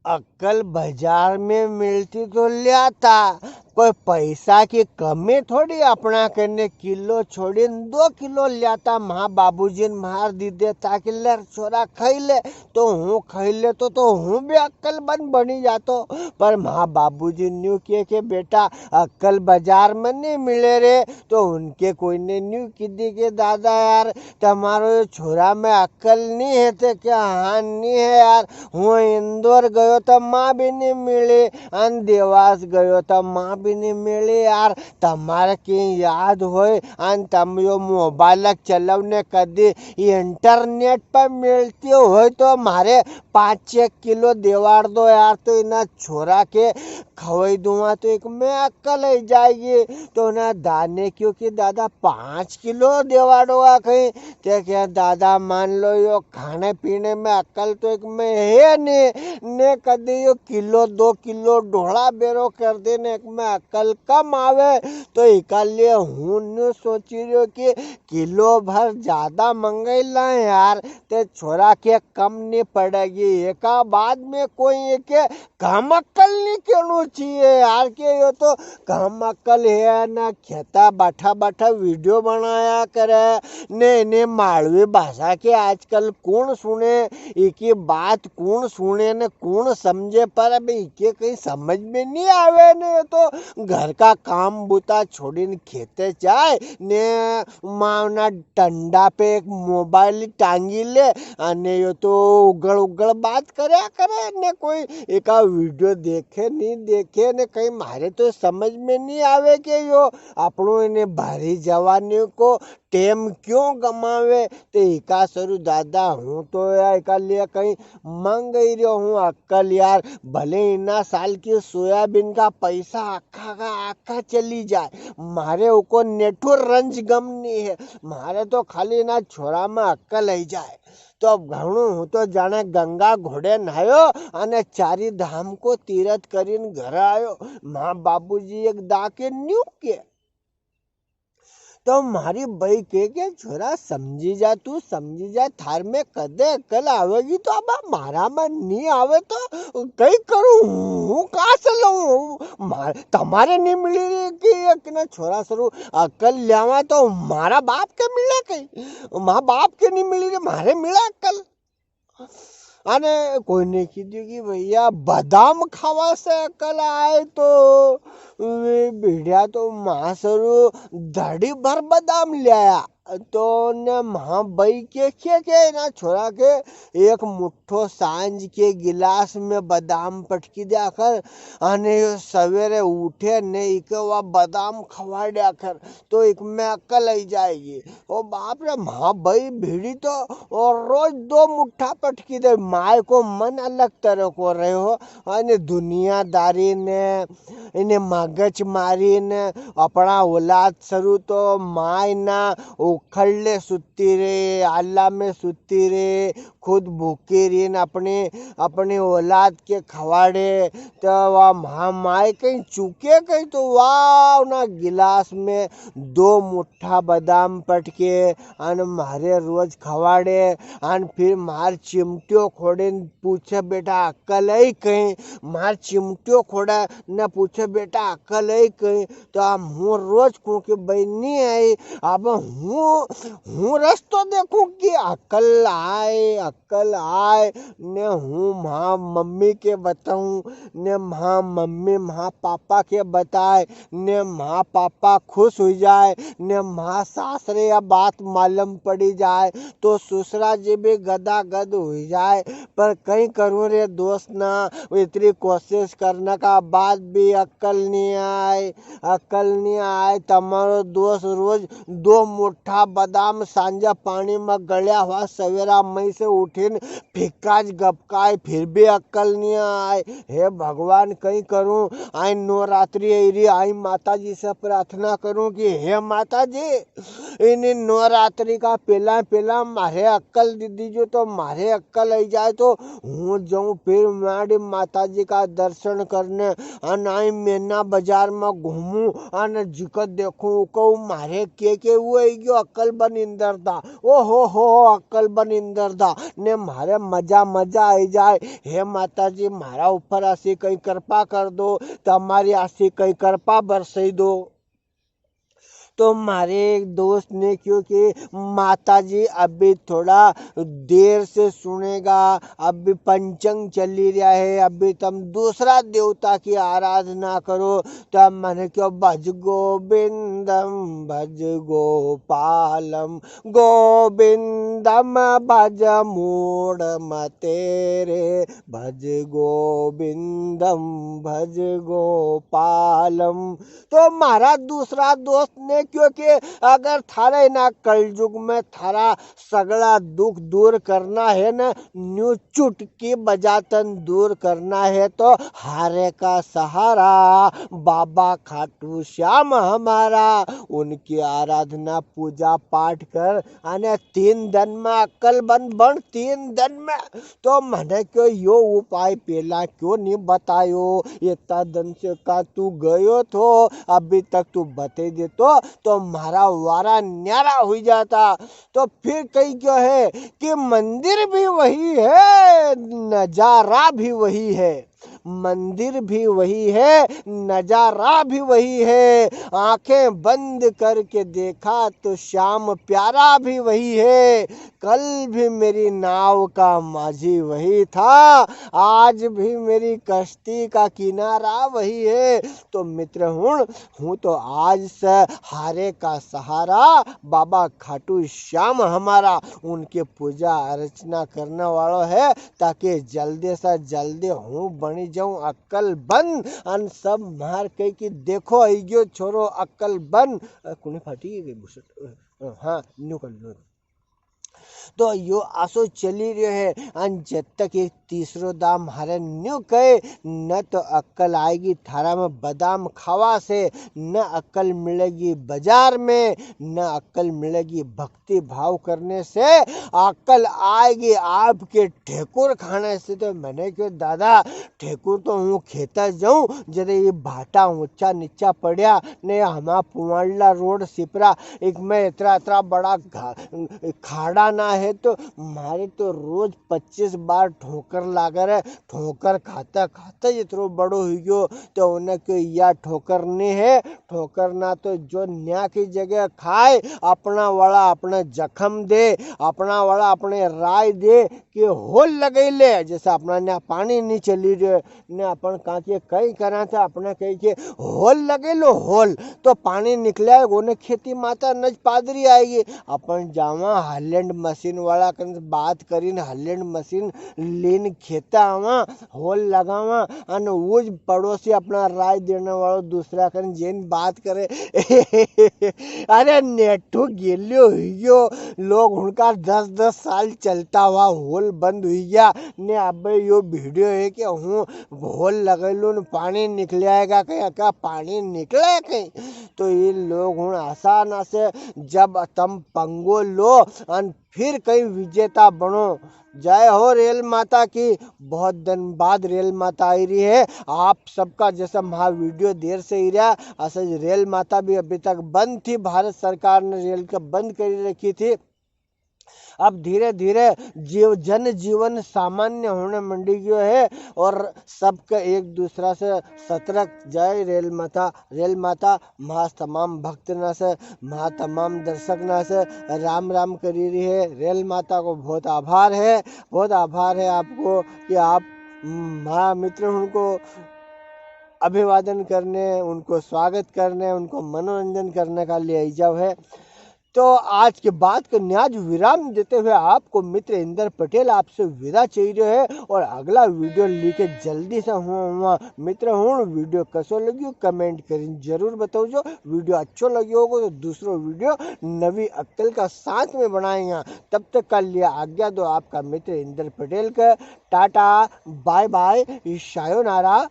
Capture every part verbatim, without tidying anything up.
अक्कल बाजार में मिलती तो ल्याता, कोई पैसा की कमी थोड़ी, अपना कने किलो छोड़ीन दो किलो ल्याता। म्हा बाबूजी ने म्हार दी देता कि ले छोरा खाई ले, तो हूँ खाई लेतो, तो हूँ भी अक्कलमंद बनी जातो। पर म्हा बाबूजी न्यू के के बेटा, अक्कल बाजार में नी मिले रे, तो उनके कोई ने न्यू की दी के दादा यार, तमारो यो छोरा में अक्कल नी है? ते के हाँ नी है यार, हूँ इंदौर गयो तो माँ भी नी मिली, अन देवास गयो तो माँ भी नी मिली यार। तमारे की याद होय, अन तम यो मोबाइल चलावने कदी इंटरनेट पर मिलती होय तो म्हारे पाँच छह किलो देवाड़ दो यार, तो इना छोरा के खवाई दूंगा तो इका में अक्कल आई जाएगी। तो उना दा ने क्यो कि दादा पाँच किलो देवाड़ोगा कई? ते के दादा मान लो यो खाने पीने में अक्कल तो इका में है नी, ने कदी यो किलो दो किलो ढोला बेरो कर दे ने इका में अक्कल कम आवे। तो इका लिए हूँ न्यू सोची रह्यो कि किलो भर ज्यादा मंगाई ला यार, ते छोरा के कम नी पड़ेगी। एका बाद में कोई एके कम अक्कल नी केणो चाहिए यार, के यो तो कम अक्कल है ना, खेता बैठा बैठा वीडियो बनाया करे ने, ने मालवी भाषा के आजकल कौन सुने, इकी बात कौन सुने ने कौन समझे, पर अब इके कई समझ में नी आवे ने, यो तो घर का काम बूता छोड़ीन खेते जाए ने मावना टंडा पे एक मोबाइल टांगी ले, अने यो तो उगल उगल बात करया करे, ने कोई एका वीडियो देखे नी देखे, ने कई म्हारे तो समझ में नी आवे के यो अपनो इने भारी जवानी को टेम क्यों गमावे। ते इका सरू दादा हूँ तो या इका लिए कई मंगई रह्यो हूँ अक्कल यार, भले इना साल की सोयाबीन का पैसा आखा का आखा चली जाए, म्हारे उको नेठो रंज गम नी है। म्हारे तो खाली इना छोरा में अक्कल आई जाए। तो अब घणो हूँ तो जाने गंगा घोड़े नहायो अने चारी धाम को तीरथ करीन घर आयो। म्हा बाबूजी एक दा के न्यू के, तो म्हारी बई के, के छोरा समझी जा, तू समझी जा, थार में कदे अक्कल आवेगी तो अब म्हारा में नी आवे तो कई करूँ, हूँ कहाँ से लऊँ? म्हार-, तमारे नी मिली रे कि एक ना छोरा सरू अक्कल ल्यावा तो म्हारा बाप के मिले कई, म्हा बाप के नी मिली रे, म्हारे मिले अक्कल। अने कोई ने कीधु कि भैया बादाम खावा से अक्कल आए, तो वे भिड़िया तो म्हा सरू धड़ी भर बादाम ल्याया। तो ने म्हा बई के, के, के ना छोरा के एक मुट्ठो सांझ के गिलास में बादाम पटकी दिया कर, अने यो सवेरे उठे ने इके वा बादाम खवाड्या कर, तो इक में अक्कल आई जाएगी। ओ बाप रे, म्हा बई भिड़ी तो और रोज दो मुट्ठा पटकी दे। माय को मन अलग तरह को रहे हो, अने दुनियादारी ने, इने मगज मारी ने, अपना औलाद सरू तो माय ना उखड़ले सुती रे, आला में सुती रे, खुद भूखी रीन अपनी, अपनी औलाद के खवाड़े, तो वा म्हा माय कई चूके कई, तो वा उना गिलास में दो मुट्ठा बादाम पटके अन म्हारे रोज खवाड़े। अन फिर म्हार चिमटियो खोड़े न पूछे, "बेटा अक्कल आई कई?" म्हार चिमटियो खोड़े न पूछे, "बेटा अक्कल आई कई?" तो अब हूँ रोज कूँ कि बई नी आई। अब हूँ, हूँ रस्तो देखूँ कि अक्कल आए, अक्कल आए। ने हूँ म्हा मम्मी के बताऊँ, ने म्हा मम्मी म्हा पापा के बताए, ने म्हा पापा खुश हुई जाए, ने म्हा सासरे या बात मालूम पड़ी जाए, तो ससुरा जी भी गदागद हुई जाए। पर कई करूँ रे दोस्त ना, इतनी कोशिश करने का बाद भी अक्कल नी आए। अक्कल नी आए। तमारो दोस्त रोज दो मुट्ठा बादाम सांझा पानी में गल्या हुआ, सवेरा मई से उठीन फिक्का ज गपकाए, फिर भी अक्कल नी आए। हे भगवान, कई करूं? आई नवरात्रि आई री, आई माता जी से प्रार्थना करूं कि हे माता जी, इनी नवरात्रि का पेला पेला म्हारे अक्कल दे दीजो, तो म्हारे अक्कल आई जाए तो हूँ जाऊँ फिर माड़ी माता जी का दर्शन करने। अन आई मीना बाजार में घूमू, अन जिको देखूँ उको म्हारे के के वो आई गयो। अक्कल बन इंदर दा, ओ हो हो, अक्कल बन इंदर दा, ने म्हारे मजा मजा आई जाए। हे माता जी, म्हारा ऊपर असी कई कृपा कर दो, तमारी असी कई कृपा बरसई दो। तो म्हारे एक दोस्त ने क्यो कि माता जी अभी थोड़ा देर से सुनेगा, अभी पंचंग चली रहा है, अभी तम दूसरा देवता की आराधना करो। तो मने क्यो, भज गोविंदम भज गोपालम, गोविंदम भज मूढ़ मते रे, भज गोविंदम भज गोपालम। तो म्हारा दूसरा दोस्त ने क्यो कि अगर थारे इना कलयुग में थारा सगला दुख दूर करना है ना, न्यू चुटकी बजातन दूर करना है, तो हारे का सहारा बाबा खाटू श्याम हमारा, उनकी आराधना पूजा पाठ कर, अने तीन दन में अक्कल बन बन, तीन दन में। तो मने क्यो यो उपाय पेला क्यों नी बतायो? इतना दन से का तू गयो थो, अभी तक तू बतई देतो, तो म्हारा वारा न्यारा हुई जाता। तो फिर कई क्यो है कि मंदिर भी वही है, नजारा भी वही है। मंदिर भी वही है, नजारा भी वही है। आंखें बंद करके देखा तो श्याम प्यारा भी वही है। कल भी मेरी नाव का माझी वही था, आज भी मेरी कश्ती का किनारा वही है। तो मित्र हुण, हूँ तो आज से हारे का सहारा बाबा खाटू श्याम हमारा, उनके पूजा अर्चना करने वालो है, ताकि जल्दी से जल्दी हूँ बनी जाऊं अक्कल बंद। अन सब मार कह कि देखो, आई गयो छोरो अक्कल बंद। अ, कुने फाटी गई बुशट? अ, हाँ, न्यू कर लो। तो यो आसो चली रह्यो है। अन जब तक एक तीसरो दाम हरे न्यू कहे, न तो अक्कल आएगी थारा में बादाम खावा से, न अक्कल मिलेगी बाजार में, न अक्कल मिलेगी भक्ति भाव करने से। अक्कल आएगी आपके ठेकुर खाने से। तो मने क्यो, दादा, ठेकुर तो हूँ खेता जाऊँ, जदे ये भाटा ऊंचा नीचा पड़या, ने हमा पुवाड़ला रोड सिपरा, एक में इतरा इतरा बड़ा घा-, खाड़ा ना है, तो मारे तो रोज पच्चीस बार ठोकर लागे रे। ठोकर खाता खाता इतरो बड़ो हुई गयो, तो उन्हें क्यो या ठोकर नी है, ठोकर ना तो जो न्या की जगह खाए, अपना वाला अपने जख्म दे, अपना वाला अपने राय दे, के होल लगई ले, जैसे अपना न्या पानी नी चली रह्यो, ने अपन कांके कई करा था, अपना कही के होल लगई लो, होल तो पानी निकले आएगो ने खेती माता नज पादरी आएगी। अपन जावा हालैंड मशीन वाला कन बात करीन, हालैंड मशीन लीन खेता आवा, होल लगावा, अन उज पड़ोसी अपना राय देने वालो दूसरा कन जेन बात करे। अरे नेठू गेल्यो हुई गयो, लोग उनका दस दस साल चलता हुआ होल बंद हुई गया। ने अब यो वीडियो है कि हूँ होल लगेलू न पानी निकल आएगा, कहीं का पानी निकले कहीं। तो ये लोग हुण आसान से जब तम पंगो लो अन फिर कहीं विजेता बनो। जय हो रेल माता की। बहुत दिन बाद रेल माता आई रही है। आप सबका जैसा म्हा वीडियो देर से ही रहा, असल रेल माता भी अभी तक बंद थी। भारत सरकार ने रेल का बंद करी रखी थी। अब धीरे-धीरे जीव, जनजीवन सामान्य होने मंडी गयो है और सबके एक दूसरा से सतर्क। जय रेल माता, रेल माता, म्हा तमाम भक्त ना से, म्हा तमाम दर्शक ना से राम राम करी रही है। रेल माता को बहुत आभार है, बहुत आभार है आपको कि आप म्हा मित्र उनको अभिवादन करने, उनको स्वागत करने, उनको मनोरंजन करने का लिए आई जाओ है। तो आज के बात को न्याज विराम देते हुए आपको मित्र इंदर पटेल आपसे विदा चाहिए है और अगला वीडियो लेके जल्दी से हुआ हुआ मित्र हुण। वीडियो कसो लग्यो comment करीन जरूर बताओ। जो वीडियो अच्छो लग्यो होगो तो दूसरो वीडियो नवी अक्कल का साथ में बनाएंगे। तब तक का लिए आज्ञा दो आपका मित्र इंदर पटेल का। Tata, bye bye, sayonara.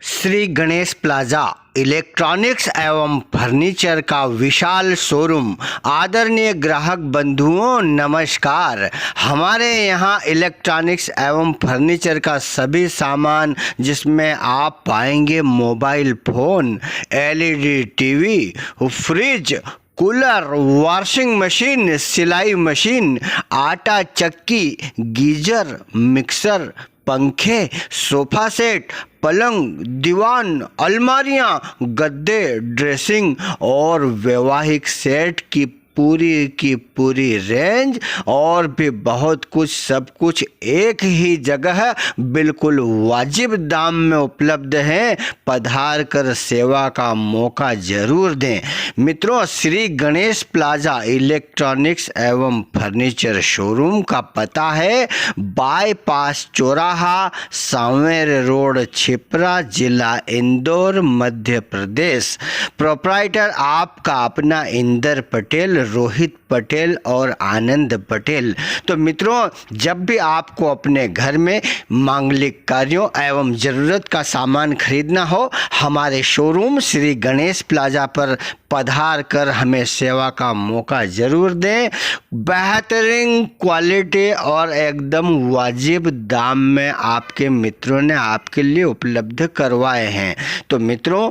Shri Ganesh plaza electronics एवं फर्नीचर का विशाल शोरूम। आदरणीय ग्राहक बंधुओं, नमस्कार। हमारे यहाँ इलेक्ट्रॉनिक्स एवं फर्नीचर का सभी सामान, जिसमें आप पाएंगे mobile phone, LED TV, fridge, cooler, washing machine, सिलाई मशीन, आटा चक्की, गीजर, मिक्सर, पंखे, सोफा सेट, पलंग, दीवान, अलमारियां, गद्दे, ड्रेसिंग और वैवाहिक सेट की पूरी की पूरी रेंज और भी बहुत कुछ, सब कुछ एक ही जगह बिल्कुल वाजिब दाम में उपलब्ध है। पधार कर सेवा का मौका जरूर दें। मित्रों, श्री गणेश प्लाजा इलेक्ट्रॉनिक्स एवं फर्नीचर शोरूम का पता है बाईपास चौराहा, सांवेर रोड, छिपरा, जिला इंदौर, मध्य प्रदेश। प्रोप्राइटर आपका अपना इंदर पटेल, रोहित पटेल और आनंद पटेल। तो मित्रों, जब भी आपको अपने घर में मांगलिक कार्यों एवं जरूरत का सामान खरीदना हो, हमारे शोरूम श्री गणेश प्लाजा पर पधार कर हमें सेवा का मौका जरूर दें। बेहतरीन क्वालिटी और एकदम वाजिब दाम में आपके मित्रों ने आपके लिए उपलब्ध करवाए हैं। तो मित्रों,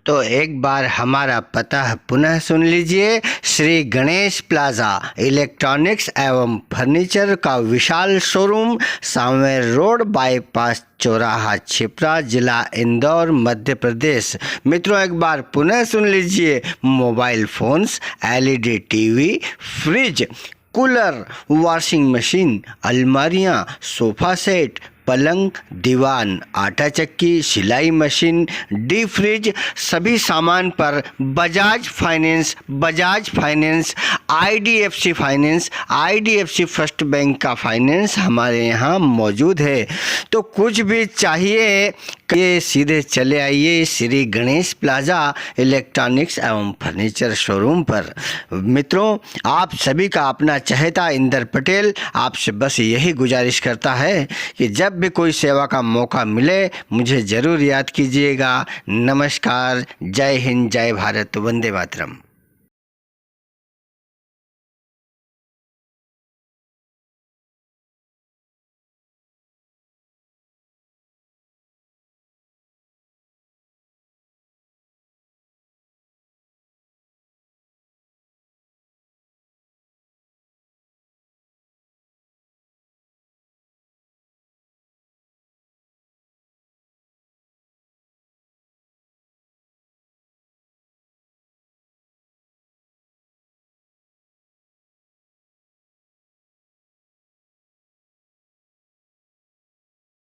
तो एक बार हमारा पता पुनः सुन लीजिए। श्री गणेश प्लाजा इलेक्ट्रॉनिक्स एवं फर्नीचर का विशाल शोरूम, सांवेर रोड, बाईपास चौराहा, छिपरा, जिला इंदौर, मध्य प्रदेश। मित्रों, एक बार पुनः सुन लीजिए। Mobile phones, LED TV, fridge, cooler, washing machine, अलमारियां, सोफा सेट, पलंग, दीवान, आटा चक्की, सिलाई मशीन, डीप फ्रिज, सभी सामान पर Bajaj finance, Bajaj finance, IDFC finance, IDFC first bank का फाइनेंस हमारे यहाँ मौजूद है। तो कुछ भी चाहिए, ये सीधे चले आइए श्री गणेश प्लाजा इलेक्ट्रॉनिक्स एवं फर्नीचर शोरूम पर। मित्रों, आप सभी का अपना चहेता इंदर पटेल आपसे बस यही गुजारिश करता है कि जब भी कोई सेवा का मौका मिले, मुझे जरूर याद कीजिएगा। नमस्कार, जय हिंद, जय भारत, वंदे मातरम।